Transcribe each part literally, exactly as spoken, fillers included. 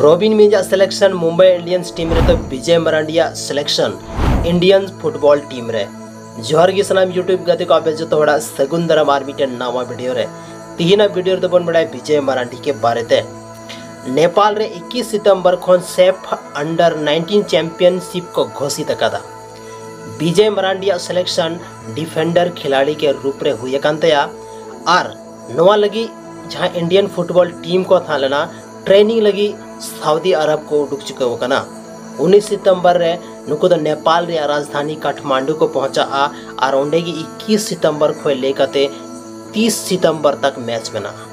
ᱨᱚᱵᱤᱱ ᱢᱤᱧᱡᱟᱜ selection Mumbai Indians team ᱨᱮ ᱛᱚ ᱵᱤᱡᱚᱭ ᱢᱟᱨᱟᱱᱰᱤᱭᱟᱜ ᱥᱤᱞᱮᱠᱥᱚᱱ ᱤᱱᱰᱤᱭᱟᱱ ᱯᱷᱩᱴᱵᱚᱞ ᱴᱤᱢ ᱨᱮ᱾ ᱡᱚᱦᱟᱨ ᱜᱮ ᱥᱟᱱᱟᱢ YouTube ᱜᱟᱛᱮ ᱠᱚ, ᱟᱯᱮ ᱡᱚᱛᱚ ᱦᱚᱲᱟᱜ ᱥᱟᱹᱜᱩᱱ ᱫᱟᱨᱟᱢ ᱟᱨ ᱢᱤᱫᱴᱮᱱ ᱱᱟᱣᱟ ᱵᱷᱤᱰᱤᱭᱳ ᱨᱮ᱾ ᱛᱤᱦᱤᱧᱟᱜ ᱵᱷᱤᱰᱤᱭᱳ ᱨᱮᱫᱚ ᱵᱚᱱ ᱵᱟᱲᱟᱭᱟ ᱵᱤᱡᱚᱭ ᱢᱟᱨᱟᱱᱰᱤ ᱠᱮ ᱵᱟᱨᱮ ᱛᱮ᱾ ᱱᱮᱯᱟᱞ ᱨᱮ ᱤᱠᱤᱥ ᱥᱤᱛᱚᱢᱵᱚᱨ ᱠᱷᱚᱱ ᱥᱮᱯᱷ ᱟᱱᱰᱟᱨ ᱱᱟᱭᱤᱱᱴᱤᱱ ᱪᱟᱢᱯᱤᱭᱟᱱᱥᱤᱯ ᱠᱚ ᱜᱷᱳᱥᱤᱛ ᱟᱠᱟᱫᱟ᱾ ᱵᱤᱡᱚᱭ ᱢᱟᱨᱟᱱᱰᱤᱭᱟᱜ ᱥᱤᱞᱮᱠᱥᱚᱱ ᱰᱤᱯᱷᱮᱱᱰᱟᱨ ᱠᱷᱤᱞᱟᱲᱤ ᱠᱮ ᱨᱩᱯ ᱨᱮ ᱦᱩᱭ ᱟᱠᱟᱱ ᱛᱟᱭᱟ ᱟᱨ ᱱᱚᱣᱟ ᱞᱟᱹᱜᱤᱫ ᱡᱟᱦᱟᱸ ᱤᱱᱰᱤᱭᱟᱱ ᱯᱷᱩᱴᱵᱚᱞ ᱴᱤᱢ ᱠᱚ ᱛᱟᱦᱮᱸ ᱞᱮᱱᱟ, ᱴᱨᱮᱱᱤᱝ ᱞᱟᱹᱜᱤᱫ ᱥᱟᱣᱫᱤ ᱟᱨᱚᱵ ᱠᱚ ᱩᱰᱩᱠ ᱪᱩᱠᱟᱹᱣ ᱟᱠᱟᱱᱟ᱾ ᱩᱱᱤᱥ ᱥᱤᱛᱚᱢᱵᱚᱨ ᱨᱮ ᱱᱩᱠᱩ ᱫᱚ ᱱᱮᱯᱟᱞ ᱨᱮᱭᱟᱜ ᱨᱟᱡᱽᱫᱷᱟᱱᱤ ᱠᱟᱴᱷᱢᱟᱱᱰᱩ ᱠᱚ ᱯᱚᱦᱚᱸᱪᱟᱜᱼᱟ ᱟᱨ ᱚᱸᱰᱮ ᱜᱮ ᱤᱠᱤᱥ ᱥᱤᱛᱚᱢᱵᱚᱨ ᱠᱷᱚᱱ ᱞᱟᱹᱭ ᱠᱟᱛᱮ ᱛᱤᱥ ᱥᱤᱛᱚᱢᱵᱚᱨ ᱛᱟᱠ ᱢᱮᱪ ᱢᱮᱱᱟᱜᱼᱟ᱾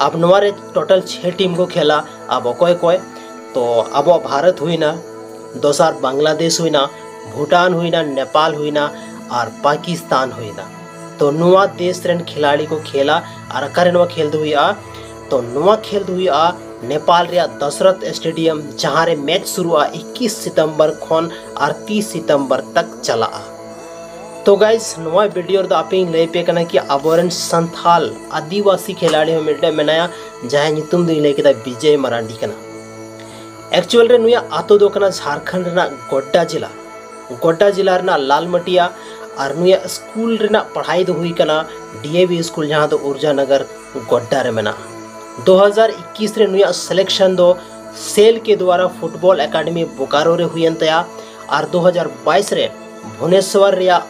ᱟᱵ ᱱᱚᱣᱟ ᱨᱮ ᱴᱳᱴᱟᱞ ᱪᱷᱮ ᱴᱤᱢ ᱠᱚ ᱠᱷᱮᱞᱟ᱾ ᱟᱵ ᱚᱠᱚᱭ ᱚᱠᱚᱭ? ᱛᱚ ᱟᱵᱚᱣᱟᱜ ᱵᱷᱟᱨᱚᱛ ᱦᱩᱭᱱᱟ, ᱫᱚᱥᱟᱨ ᱵᱟᱝᱞᱟᱫᱮᱥ ᱦᱩᱭᱱᱟ, ᱵᱷᱩᱴᱟᱱ ᱦᱩᱭᱱᱟ, ᱱᱮᱯᱟᱞ ᱦᱩᱭᱱᱟ ᱟᱨ ᱯᱟᱠᱤᱥᱛᱟᱱ ᱦᱩᱭᱱᱟ᱾ ᱛᱚ ᱱᱚᱣᱟ ᱫᱮᱥ ᱨᱮᱱ ᱠᱷᱤᱞᱟᱲᱤ ᱠᱚ ᱠᱷᱮᱞᱟ᱾ ᱟᱨ ᱚᱠᱟᱨᱮ ᱱᱚᱣᱟ ᱠᱷᱮᱞ ᱫᱚ ᱦᱩᱭᱩᱜᱼᱟ? ᱛᱚ ᱱᱚᱣᱟ ᱠᱷᱮᱞ ᱫᱚ ᱦᱩᱭᱩᱜᱼᱟ ᱱᱮᱯᱟᱞ ᱨᱮᱭᱟᱜ ᱫᱚᱥᱨᱚᱛᱷ ᱥᱴᱮᱰᱤᱭᱟᱢ, ᱡᱟᱦᱟᱸ ᱨᱮ ᱢᱮᱪ ᱥᱩᱨᱩᱜᱼᱟ ᱤᱠᱤᱥ ᱥᱤᱛᱚᱢᱵᱚᱨ ᱠᱷᱚᱱ ᱟᱨ ᱛᱤᱥ ᱥᱤᱛᱚᱢᱵᱚᱨ ᱛᱟᱠ ᱪᱟᱞᱟᱜᱼᱟ᱾ ᱛᱚ ᱜᱟᱭᱥ, ᱱᱚᱣᱟ ᱵᱷᱤᱰᱤᱭᱳ ᱨᱮᱫᱚ ᱟᱯᱮᱧ ᱞᱟᱹᱭ ᱟᱯᱮ ᱠᱟᱱᱟ ᱠᱤ ᱟᱵᱚᱨᱮᱱ ᱥᱟᱱᱛᱷᱟᱞ ᱟᱹᱫᱤᱵᱟᱹᱥᱤ ᱠᱷᱤᱞᱟᱲᱤ ᱦᱚᱸ ᱢᱤᱫᱴᱮᱱ ᱢᱮᱱᱟᱭᱟ, ᱡᱟᱦᱟᱸᱭ ᱧᱩᱛᱩᱢ ᱫᱚᱧ ᱞᱟᱹᱭ ᱠᱮᱫᱟ ᱵᱤᱡᱚᱭ ᱢᱟᱨᱟᱱᱰᱤ ᱠᱟᱱᱟ᱾ ᱮᱠᱪᱩᱭᱟᱞ ᱨᱮ ᱱᱩᱭᱟᱜ ᱟᱛᱳ ᱫᱚ ᱠᱟᱱᱟ ᱡᱷᱟᱲᱠᱷᱚᱸᱰ ᱨᱮᱱᱟᱜ ᱜᱚᱰᱰᱟ ᱡᱮᱞᱟ᱾ ᱜᱚᱰᱰᱟ ᱡᱮᱞᱟ ᱨᱮᱱᱟᱜ ᱞᱟᱞᱢᱟᱴᱤᱭᱟ᱾ ᱟᱨ ᱱᱩᱭᱟᱜ ᱥᱠᱩᱞ ᱨᱮᱱᱟᱜ ᱯᱟᱲᱦᱟᱭ ᱫᱚ ᱦᱩᱭ ᱠᱟᱱᱟ ᱰᱤ ᱮ ᱵᱷᱤ ᱥᱠᱩᱞ, ᱡᱟᱦᱟᱸ ᱫᱚ ᱩᱨᱡᱟᱱᱚᱜᱚᱨ ᱜᱚᱰᱰᱟ ᱨᱮ ᱢᱮᱱᱟᱜᱼᱟ᱾ ᱫᱩ ᱦᱟᱡᱟᱨ ᱤᱠᱤᱥ ᱨᱮ ᱱᱩᱭᱟᱜ ᱥᱤᱞᱮᱠᱥᱚᱱ ᱫᱚ ᱥᱮᱞ ᱠᱮ ᱫᱣᱟᱨᱟ ᱯᱷᱩᱴᱵᱚᱞ ᱮᱠᱟᱰᱮᱢᱤ ᱵᱳᱠᱟᱨᱳ ᱨᱮ ᱦᱩᱭᱮᱱ ᱛᱟᱭᱟ ᱟᱨ ᱫᱩ ᱦᱟᱡᱟᱨ ᱵᱟᱭᱤᱥ ᱨᱮ ᱵᱷᱩᱵᱽᱱᱮᱥᱣᱚᱨ ᱨᱮᱭᱟᱜ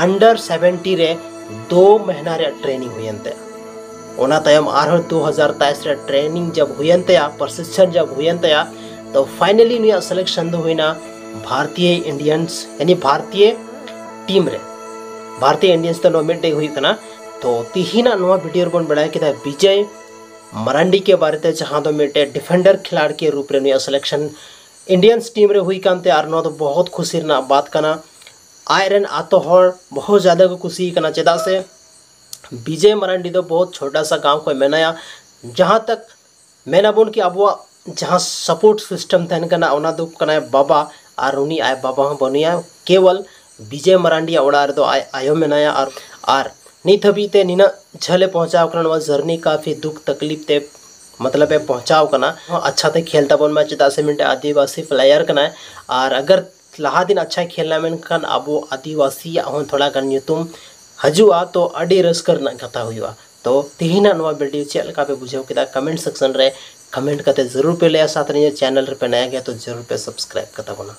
ᱟᱱᱰᱟᱨ ᱥᱮᱵᱷᱮᱱᱴᱤ ᱨᱮ ᱫᱳ ᱢᱟᱹᱦᱱᱟᱹ ᱨᱮᱭᱟᱜ ᱴᱨᱮᱱᱤᱝ ᱦᱩᱭᱮᱱ ᱛᱟᱭᱟ᱾ ᱚᱱᱟ ᱛᱟᱭᱚᱢ ᱟᱨᱦᱚᱸ ᱫᱩ ᱦᱟᱡᱟᱨ ᱛᱮᱭᱤᱥ ᱨᱮ ᱴᱨᱮᱱᱤᱝ ᱡᱟᱵ ᱦᱩᱭᱮᱱ ᱛᱟᱭᱟ, ᱯᱨᱚᱥᱤᱠᱥᱚᱱ ᱡᱟᱵ ᱦᱩᱭᱮᱱ ᱛᱟᱭᱟ, ᱛᱚ ᱯᱷᱟᱭᱱᱟᱞᱤ ᱱᱩᱭᱟᱜ ᱥᱤᱞᱮᱠᱥᱚᱱ ᱫᱚ ᱦᱩᱭᱱᱟ ᱵᱷᱟᱨᱛᱤᱭᱚ ᱤᱱᱰᱤᱭᱟᱱᱥ, ᱭᱟᱱᱤ ᱵᱷᱟᱨᱛᱤᱭᱚ ᱴᱤᱢ ᱨᱮ᱾ ᱵᱷᱟᱨᱛᱤᱭᱚ ᱤᱱᱰᱤᱭᱟᱱᱥ ᱫᱚ ᱱᱚᱣᱟ ᱢᱤᱫᱴᱮᱡ ᱦᱩᱭᱩᱜ ᱠᱟᱱᱟ᱾ ᱛᱚ ᱛᱤᱦᱤᱧᱟᱜ ᱱᱚᱣᱟ ᱵᱷᱤᱰᱤᱭᱳ ᱨᱮᱵᱚᱱ ᱵᱟᱲᱟᱭ ᱠᱮᱫᱟ ᱵᱤᱡᱚᱭ ᱢᱟᱨᱟᱱᱰᱤ ᱠᱮ ᱵᱟᱨᱮ ᱛᱮ, ᱡᱟᱦᱟᱸ ᱫᱚ ᱢᱤᱫᱴᱮᱡ ᱰᱤᱯᱷᱮᱱᱰᱟᱨ ᱠᱷᱤᱞᱟᱲ ᱠᱮ ᱨᱩᱯ ᱨᱮ ᱱᱩᱭᱟᱜ ᱥᱤᱞᱮᱠᱥᱚᱱ ᱤᱱᱰᱤᱭᱟᱱᱥ ᱴᱤᱢ ᱨᱮ ᱦᱩᱭ ᱠᱟᱱ ᱛᱟᱭᱟ᱾ ᱟᱨ ᱱᱚᱣᱟ ᱫᱚ ᱵᱚᱦᱩᱛ ᱠᱷᱩᱥᱤ ᱨᱮᱱᱟᱜ ᱵᱟᱛ ᱠᱟᱱᱟ᱾ ᱟᱡ ᱨᱮᱱ ᱟᱛᱳ ᱦᱚᱲ ᱵᱚᱦᱩᱛ ᱡᱟᱫᱟ ᱠᱚ ᱠᱩᱥᱤ ᱠᱟᱱᱟ, ᱪᱮᱫᱟᱜ ᱥᱮ ᱵᱤᱡᱚᱭ ᱢᱟᱨᱟᱱᱰᱤ ᱫᱚ ᱵᱚᱦᱩᱛ ᱪᱷᱳᱴᱟ ᱥᱟ ᱜᱟᱸᱣ ᱠᱷᱚᱱ ᱢᱮᱱᱟᱭᱟ, ᱡᱟᱦᱟᱸ ᱛᱟᱠ ᱢᱮᱱ ᱟᱵᱚᱱ ᱠᱤ ᱟᱵᱚᱣᱟᱜ ᱡᱟᱦᱟᱸ ᱥᱟᱯᱳᱨᱴ ᱥᱤᱥᱴᱮᱢ ᱛᱟᱦᱮᱱ ᱠᱟᱱᱟ, ᱚᱱᱟ ᱫᱚ ᱠᱟᱱᱟᱭ ᱵᱟᱵᱟ, ᱟᱨ ᱩᱱᱤ ᱟᱡ ᱵᱟᱵᱟ ᱦᱚᱸ ᱵᱟᱹᱱᱩᱭᱟ, ᱠᱮᱣᱚᱞ ᱵᱤᱡᱚᱭ ᱢᱟᱨᱟᱱᱰᱤᱭᱟᱜ ᱚᱲᱟᱜ ᱨᱮᱫᱚ ᱟᱡ ᱟᱭᱳ ᱢᱮᱱᱟᱭᱟ᱾ ᱟᱨ, ᱟᱨ ᱱᱤᱛ ᱦᱟᱹᱵᱤᱡ ᱛᱮ ᱱᱤᱱᱟᱹᱜ ᱡᱷᱟᱹᱞᱮ ᱯᱚᱦᱚᱸᱪᱟᱣ ᱠᱟᱱᱟ, ᱱᱚᱣᱟ ᱡᱟᱨᱱᱤ ᱠᱟᱯᱷᱤ ᱫᱩᱠ ᱛᱟᱠᱞᱤᱯ ᱛᱮ ᱢᱚᱛᱞᱚᱵ ᱮ ᱯᱚᱦᱪᱟᱣ ᱠᱟᱱᱟ, ᱟᱪᱪᱷᱟ ᱛᱮ ᱠᱷᱮᱞ ᱛᱟᱵᱚᱱ ᱢᱟ, ᱪᱮᱫᱟᱜ ᱥᱮ ᱢᱤᱫᱴᱮᱱ ᱟᱹᱫᱤᱵᱟᱹᱥᱤ ᱯᱞᱮᱭᱟᱨ ᱠᱟᱱᱟᱭ᱾ ᱟᱨ ᱟᱜᱟᱨ ᱞᱟᱦᱟ ᱫᱤᱱ ᱟᱪᱪᱷᱟᱭ ᱠᱷᱮᱞ ᱞᱮᱱᱟ, ᱢᱮᱱᱠᱷᱟᱱ ᱟᱵᱚ ᱟᱹᱫᱤᱵᱟᱹᱥᱤᱭᱟᱜ ᱦᱚᱸ ᱛᱷᱚᱲᱟ ᱜᱟᱱ ᱧᱩᱛᱩᱢ ᱦᱤᱡᱩᱜᱼᱟ, ᱛᱚ ᱟᱹᱰᱤ ᱨᱟᱹᱥᱠᱟᱹ ᱨᱮᱱᱟᱜ ᱠᱟᱛᱷᱟ ᱦᱩᱭᱩᱜᱼᱟ᱾ ᱛᱚ ᱛᱮᱦᱮᱧᱟᱜ ᱱᱚᱣᱟ ᱵᱷᱤᱰᱤᱭᱳ ᱪᱮᱫ ᱞᱮᱠᱟ ᱯᱮ ᱵᱩᱡᱷᱟᱹᱣ ᱠᱮᱫᱟ, ᱠᱚᱢᱮᱱᱴ ᱥᱮᱠᱥᱚᱱ ᱨᱮ ᱠᱚᱢᱮᱱᱴ ᱠᱟᱛᱮ ᱡᱟᱹᱨᱩᱲ ᱯᱮ ᱞᱟᱹᱭᱟ᱾ ᱥᱟᱶᱛᱮ ᱱᱤᱭᱟᱹ ᱪᱮᱱᱮᱞ ᱨᱮᱯᱮ ᱱᱟᱭᱟ ᱜᱮᱭᱟ ᱛᱚ ᱡᱟᱹᱨᱩᱲ ᱯᱮ ᱥᱟᱵᱥᱠᱨᱟᱭᱤᱵ ᱠᱟᱛᱟ ᱵᱚᱱᱟ᱾